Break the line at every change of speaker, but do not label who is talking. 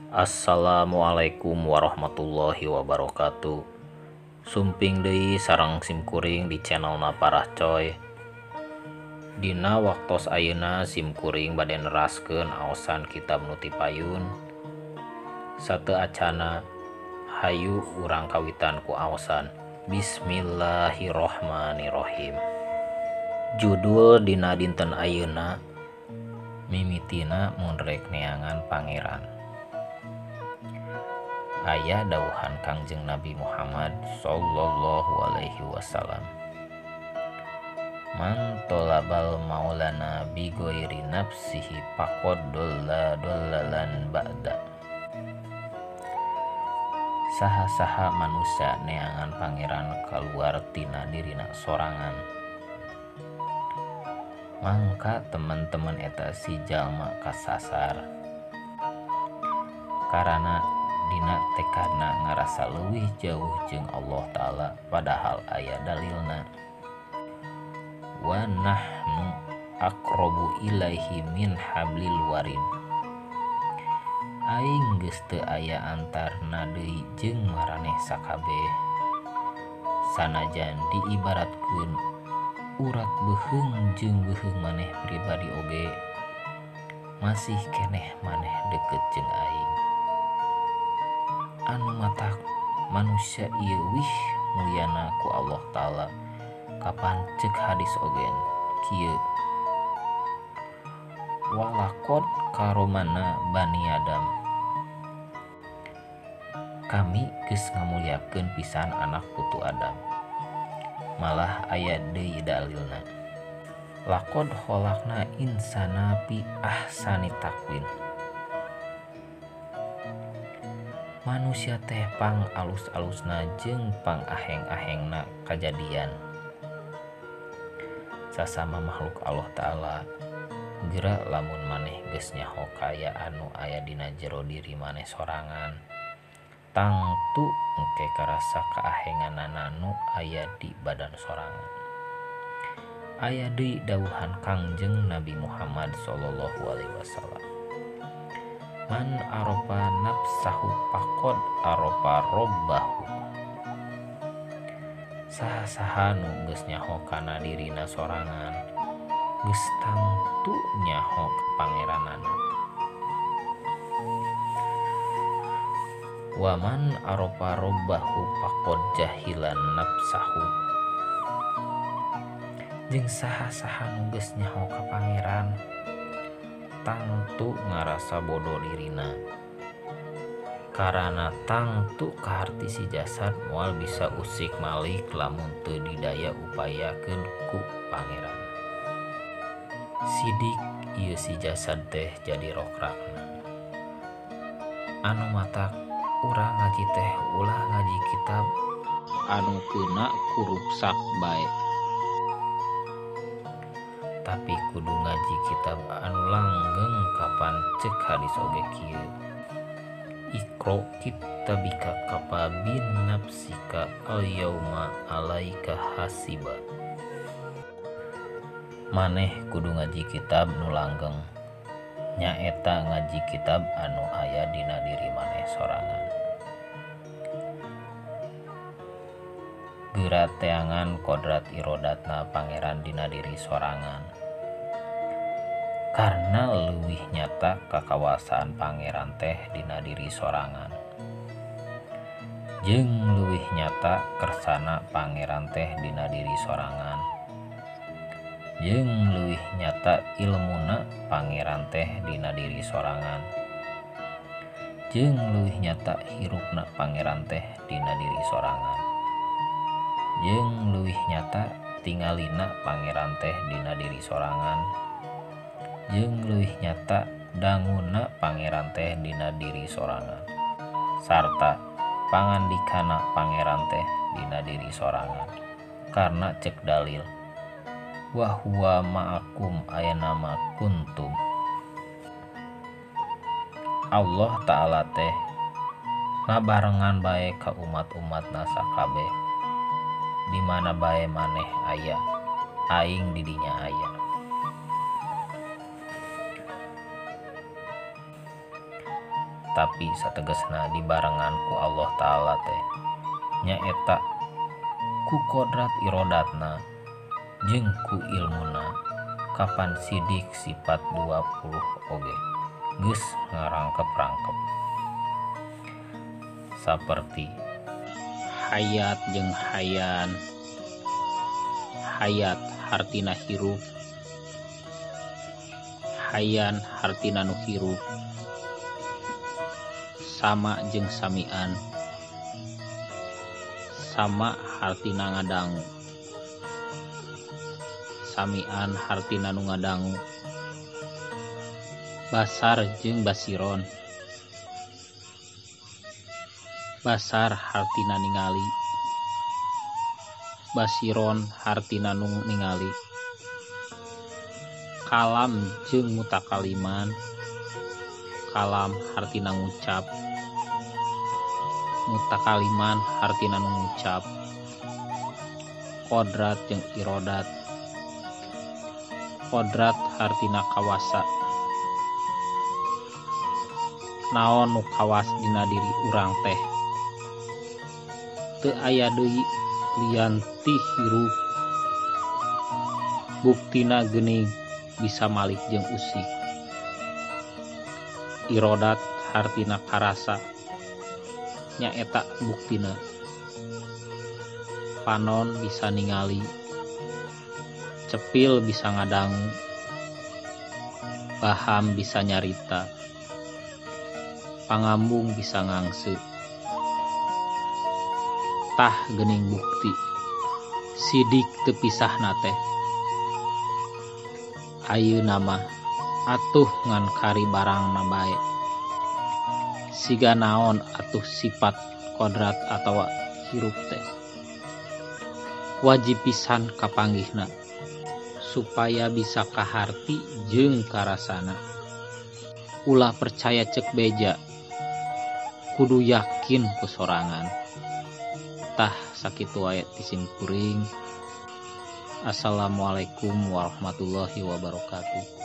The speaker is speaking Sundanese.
Assalamualaikum warahmatullahi wabarakatuh. Sumping deui sareng simkuring di channel Naparah Coy. Dina waktos ayeuna simkuring bade neraskeun aosan kitab nu ti payun. Sateu acana hayu urang kawitan ku aosan. Bismillahirrohmanirrohim. Judul dina dinten ayeuna mimitina mun rek neangan pangeran. Aya dawuhan Kangjeng Nabi Muhammad sallallahu alaihi wasallam. Man tolabal maulana bi ghairi nafsihi faqad dolla dollalan ba'da. Saha-saha manusia neangan pangeran kaluar tina dirina sorangan, mangka teman-teman eta si jalma kasasar. Karana dina tekadna ngarasa leuwih jauh jeung Allah Ta'ala, padahal aya dalilna. Wa nahnu aqrabu ilaihi min hablil warid. Aing geus teu aya antarna deui jeung maraneh sakabeh. Sanajan diibaratkeun urat beuheung jeung beuheung maneh pribadi oge, masih keneh maneh deket jeung aing. Anu matak manusia ieu wih mulyana ku Allah Ta'ala. Kapan cek hadis ogen kieu, walakod karomana bani Adam. Kami geus ngamulyakeun pisan anak putu Adam. Malah aya deui dalilna, laqad khalaqna insana fi ahsani taqwim. Manusia teh pang alus-alusna jeung pang aheng-ahengna kajadian. Sasama makhluk Allah Ta'ala, geura lamun maneh geus nyaho kaya anu aya dina jero diri maneh sorangan, tangtu engke karasa kaahenganana nu aya di badan sorangan. Aya deui dawuhan Kangjeng Nabi Muhammad sallallahu alaihi wasallam. Man arofa nafsahu faqad arofa robbahu. Saha-saha nu geus nyaho kana dirina sorangan, geus tangtu nyaho pangeranana. Wa man arofa robbahu faqad jahilan nafsahu. Jeung saha-saha nu geus nyaho ka pangeran, tangtu ngarasa bodoh dirina. Karana tangtu kaharti si jasad moal bisa usik malik lamun teu didaya upayakeun ku pangeran. Sidik ieu si jasad teh jadi rokrakna. Anu matak urang ngaji teh ulah ngaji kitab anu keuna kuruksak bae, tapi kudu ngaji kitab anu langgeng. Kapan cek hadis oge kieu, Iqra kitabika kafa bin nafsika al yauma alaika hasiba. Maneh kudu ngaji kitab nu langgeng, nyaeta ngaji kitab anu aya dina diri maneh sorangan. Geura teangan kodrat irodatna pangeran dina diri sorangan, karena leuwih nyata kakawasaan pangeran teh dina diri sorangan, jeung leuwih nyata kersana pangeran teh dina diri sorangan, jeung leuwih nyata ilmuna pangeran teh dina diri sorangan, jeung leuwih nyata hirupna pangeran teh dina diri sorangan, jeung leuwih nyata tingalina pangeran teh dina diri sorangan, jeung leuwih nyata danguna pangeran teh dina diri sorangan, sarta pangandikana pangeran teh dina diri sorangan. Karena cek dalil, wa huwa ma'akum ayana ma kuntum. Allah Ta'ala teh ngabarengan bae ka umat-umatna sakabeh, di mana bae maneh aya, aing di dinya aya. Tapi sategesna dibarengan ku Allah Ta'ala teh nyaeta ku kodrat irodatna jeung ku ilmuna kapan sidik sifat 20 oge geus ngarangkep-rangkep saperti hayat jeung hayan. Hayat hartina hirup, hayan hartina nu hirup, sama jeung samian, sama hartina ngadangu, samian hartina nu ngadangu, basar jeung basiron, basar hartina ningali, basiron hartina nu ningali, kalam jeung mutakaliman, kalam hartina ngucap, mutakaliman hartina nu ngucap, kodrat jeung irodat, kodrat hartina kawasa, naon nu kawas dina diri urang teh teu aya deui lian ti hirup, buktina geuning bisa malik jeung usik. Irodat hartina karasa, nyaeta buktina panon bisa ningali, cepil bisa ngadangu, baham bisa nyarita, pangambung bisa ngangse. Tah geuning bukti sidik teu pisahna teh. Ayeuna mah atuh ngan kari barangna bae, siga naon atuh sifat kodrat atawa hirup teh wajib pisan kapanggihna supaya bisa kaharti jeung karasana. Ulah percaya cek beja, kudu yakin ku sorangan. Tah sakitu wae ti sim kuring. Assalamualaikum warahmatullahi wabarakatuh.